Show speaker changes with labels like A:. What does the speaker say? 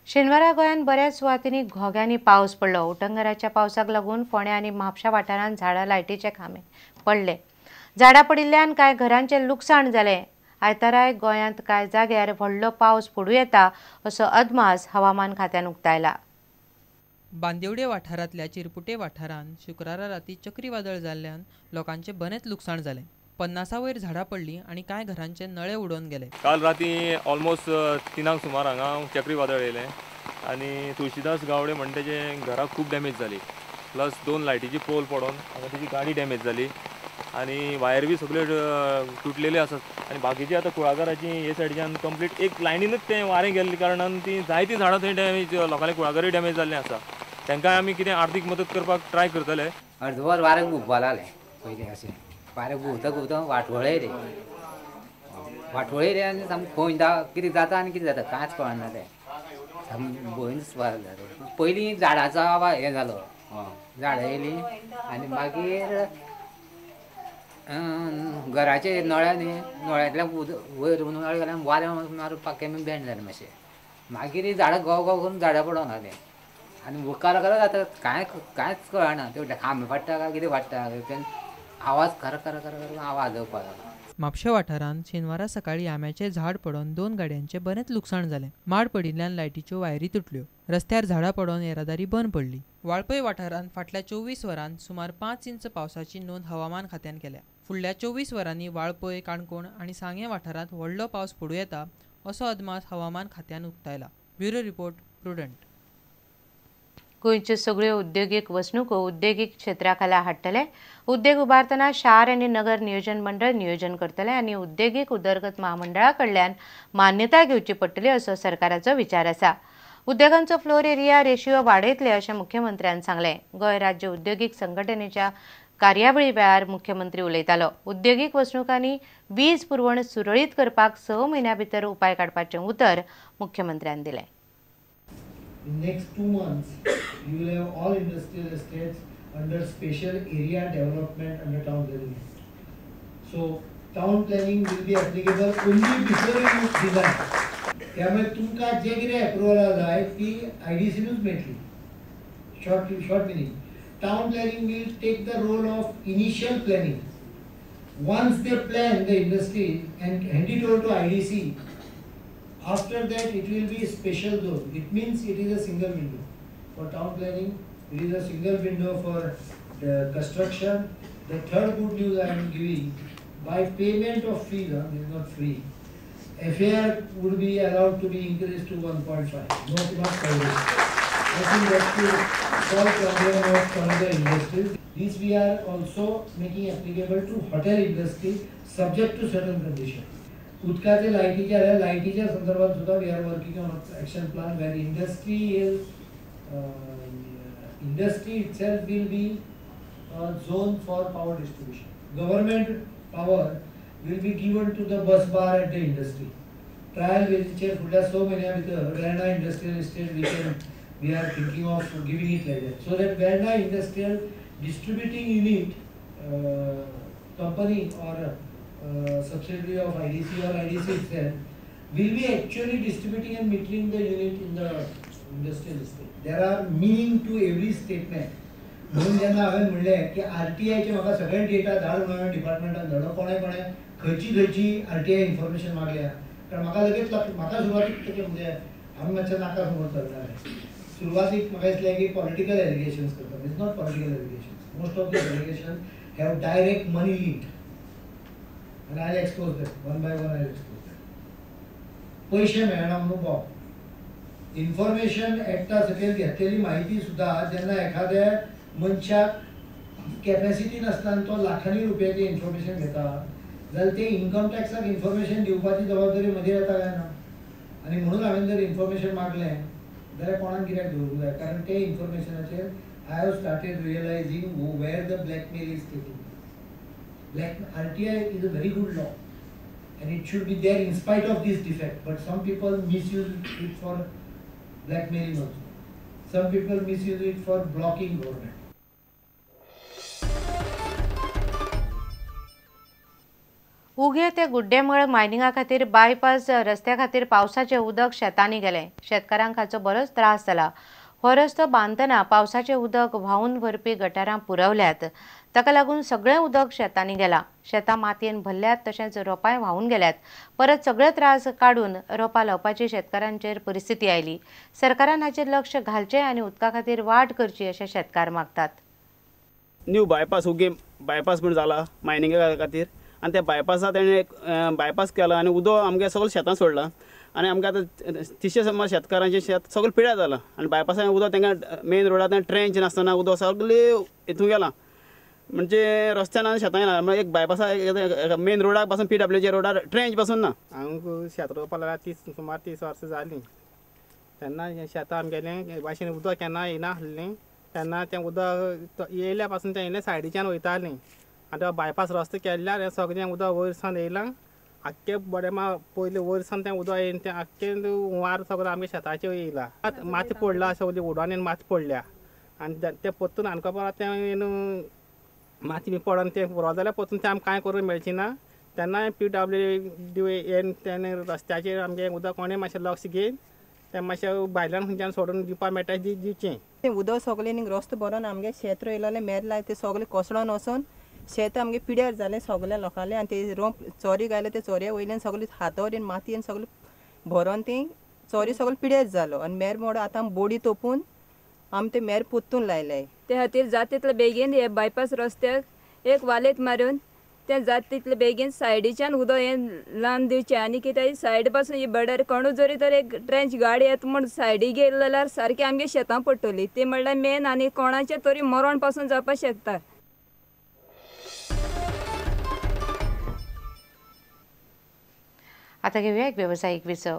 A: शेनवारा गोंयांत बऱ्याच सुवातींनी घोग्यांनी पावस पडलो. उटंगराच्या पावसाक लागून फोंडें आनी म्हापशा वाठारांत झाडां लायटीचे खांबे पडले. झाडां पडिल्ल्यान कांय घरांचें लुकसाण जालें. आयताराय गोंयांत कांय जाग्यार व्हडलो पावस पडूं येता असो अदमास हवामान खात्यान उक्तायला.
B: बांदिवडे वाठारांतल्या चिरपुटे वाठारांत शुक्रारा राती चक्रीवादळ जाल्ल्यान लोकांचें बरेंच लुकसाण जालें. 50 वयर झाडां पडलीं आनी कांय घरांचे नळे उडोवन गेले.
C: काल राती ऑलमोस्ट 3 सुमार हांगा चक्रीवादळ येयलें आनी तुळशीदास गावडे म्हण तेजे घराक खूब डॅमेज जाली. प्लस 2 लायटीची पोल पडोन हांगा तेजी गाडी डॅमेज जाली आनी वायर बी सगळे तुटलेले आसात. आनी बाकीची आतां कुळागराची हे सायडीच्यान कंप्लीट एक लायनीनूच तें वारें गेल्ले कारणान ती जायतीं झाडां थंय डॅमेज, लोकांले कुळागरूय डॅमेज जाल्लें आसा. तांकां आमी कितें आर्थीक मदत करपाक ट्राय करतले.
D: अर्दवर वारें घुंवपाक लागलें पयलीं, अशें वारें घुंवता घुंवता वाटवळे येयलें, वाटवळे येयलें आनी सामकें खंय कितें जाता आनी कितें जाता कांयच कळना तें, सामकें भंय दिसपाक लागलो. पयलीं झाडांचो आवाज हें जालो, झाडां येयलीं आनी मागीर घराचे नळ्या न्ही, नळ्यांतल्यान वयर नळ घाल्यान वारें मारून पाखें बी बेंड जालें मातशें. मागीर झाडां घोव घोव करून झाडां पडोंक लागलीं आनी मुखार जाता कांय कांयच कळना, ते खांबे पडटा काय कितें पडटा, आवाज खर खर खर खर आवाज येवपाक लागलो.
B: म्हापशें वाठारांत शेनवारा सकाळीं आंब्याचें झाड पडोवन 2 गाडयांचें बरेंच लुकसाण जालें. माड पडिल्ल्यान लायटीच्यो वायरी तुटल्यो. रस्त्यार झाडां पडोवन येरादारी बंद पडली. वाळपय वाठारांत फाटल्या 24 वरांत सुमार 5 इंच पावसाची नोंद हवामान खात्यान केल्या. फुडल्या 24 वरांनी वाळपय, काणकोण आनी सांगें वाठारांत व्हडलो पावस पडूं येता असो अदमास हवामान खात्यान उक्तायला. Bureau report, Prudent.
A: गोंयच्यो सगळ्यो उद्देगीक वसणुको उद्देगीक क्षेत्रा खाला हाडटले. उद्देग उबारतना शार आनी नगर नियोजन मंडळ नियोजन करतले आनी उद्देगीक उदरगत महामंडळा कडल्यान मान्यता घेवची पडटली असो सरकाराचो विचार आसा. उद्देगांचो फ्लोर एरिया रेशियो वाडयतले अशें मुख्यमंत्र्यान सांगलें. गोंय राज्य उद्देगीक संघटनेच्या कार्यावळी वेळार मुख्यमंत्री उलयतालो. उद्देगीक वसणुकांनी वीज पुरवण सुरळीत करपाक 6 म्हयन्यां भितर उपाय काडपाचें उतर मुख्यमंत्र्यान दिलें.
E: In next 2 months, you will have all industrial estates under special area development under town planning. So, town planning will be applicable only before you design. त्यामुळे तुमकां जे कितें अप्रुवल जाय ती आयडीसीनूच मेळटली. Short meaning, town planning will take the role of initial planning. Once they plan the industry and hand it over to IDC, after that it will be special zone. It means it is a single window for town planning, it is a single window for the construction. The third good news I am giving, by payment of fees, this is not free, FAR would be allowed to be increased to 1.5, not 5. I think that will solve problem of some of the industries. This we are also making applicable to hotel industry, subject to certain conditions. उदकाचे लायटीच्या लायटीच्या संदर्भात सुद्धा we are working on action plan where industry is industry itself will be a zone for power distribution. Government power will be given to the bus bar at the industry. Trial बेसीचेर फुडल्या 6 म्हयन्या भितर Verna industrial estate we are thinking of giving it like that, so that Verna industrial distributing unit company or subsidiary of IDC or IDC itself will be actually distributing and metering the unit in the industrial estate. There are meaning to every statement. म्हणून जेन्ना हांवें म्हणलें की आरटीआयचे म्हाका सगळे data धाड म्हणून हांवें डिपार्टमेंटान धाडलो, कोणें कोणें खंयची खंयची आरटीआय इन्फॉर्मेशन मागल्या, कारण म्हाका लगेच म्हाका सुरवातीक तशें म्हणजे आमी मातशें नाका समोर चलताले. सुरवातीक म्हाका दिसलें की पॉलिटिकल एलिगेशन्स करता. It's not political allegations, most of the allegation have direct money link. And I'll expose them, one by one I'll expose them. पयशे मेळना म्हणून बाब इन्फॉर्मेशन एक्टा सकयल घेतलेली माहिती सुद्दां जेन्ना एखाद्या मनशाक कॅपॅसिटी नासतना तो लाखांनी रुपयाचें इन्फॉर्मेशन घेता जाल्यार ते इन्कम टॅक्साक इन्फॉर्मेशन दिवपाची जबाबदारी म्हजेर येता काय ना? आनी म्हणून हांवें जर इन्फॉर्मेशन मागलें जाल्यार कोणाक कित्याक दवरूंक जाय, कारण ते इन्फॉर्मेशनाचेर I have started realising where the blackmail is taking. Black RTI is a very good law and it should be there in spite of this defect, but some people misuse it for blackmailing also. Some people misuse it for blocking government.
A: उगे ते गुड्डेमळ मायनिंगा खातीर bypass रस्त्या खातीर पावसाचें उदक शेतांनी गेलें. शेतकारांक हाचो बरोच त्रास जाला. हो रस्तो बांदतना पावसाचें उदक व्हांवून व्हरपी गटारां पुरवल्यात. ताका लागून सगळें उदक शेतांनी गेलां. शेतां मातयेन भरल्यात तशेंच रोपांय व्हांवून गेल्यात. परत सगळे त्रास काडून रोपां लावपाची शेतकारांचेर परिस्थिती आयली. सरकारान हाचेर लक्ष घालचें आनी उदका खातीर वाट करची अशें शेतकार मागतात.
F: न्यू बायपास उगे बायपास म्हूण जाला मायनिंगा खातीर आनी त्या बायपासा तेणें एक बायपास केला आनी उदक आमगे सगळें शेतां सोडलां आनी आमकां आतां 300 सुमार शेतकारांचें शेत सगळें पिड्यार जालां आनी बायपासान उदक तांकां मेन रोडार ट्रेंच नासतना उदक सगळें हितून गेलां म्हणजे रस्त्यान आनी शेतां येना. एक बायपासा मेन रोडाक पासून PWच्या रोडार ट्रेंच पासून ना.
G: हांव शेत रोवपाक लागला सुमार 30 वर्सां जालीं. तेन्ना शेतां आमगेलें भाशेन उदक केन्ना येना आसलें तेन्ना तें उदक येयल्या पासून तें येयलें सायडीच्यान वयतालें. आतां बायपास रस्तो केल्ल्यार हें सगळें उदक वयर सावन येयलां आख्खें बरें मा पयलीं वयर सावन तें उदक येयन तें आख्खें हुंवार सगळें आमगे शेताचेर येयला. माती पडला सगळी उडोन माती पडल्या आनी तें परतून आमकां परत तें न्हू माती बी पडोन तें पुरो जाल्यार परतून तें आमकां कांय करूंक मेळचें ना. तेन्ना PWD तेणें रस्त्याचेर आमगें उदक कोणें मातशें लक्ष घेवन तें मातशें भायल्यान खंयच्यान सोडून दिवपाक मेळटा ती दिवचें.
H: तें उदक सगळें न्ही रस्तो भरोन आमगे शेत रोयलेलें मेर लाय तें सगळें कोसळोन वचोन शेत आमगे पिड्यार जालें सगळ्या लोकांलें. आनी ते रोंप चोरी घायले ते चोरये वयल्यान सगळी हातोर मातयेन सगळें भरोन ती चोरी सगळें पिड्यार जालो आनी मेर मोड आतां आमी बोडी तोपून आमी ते मेर पोत्तून लायले.
I: ते खातीर जाता तितले बेगीन हे बायपास रस्त्याक एक वालेत मारून तें जाता तितले बेगीन सायडीच्यान उदक हें लावन दिवचें. आनी कितें सायड पासून ही बर्डर कोणूच जरी तर एक ट्रेंच गाडी येता म्हूण सायडी गेली जाल्यार सारकें आमगे शेतां पडटली ती म्हणल्यार मेन आनी कोणाचें तरी मरण पासून जावपाक शकता.
A: आता घेऊया एक व्यावसायिक विसव.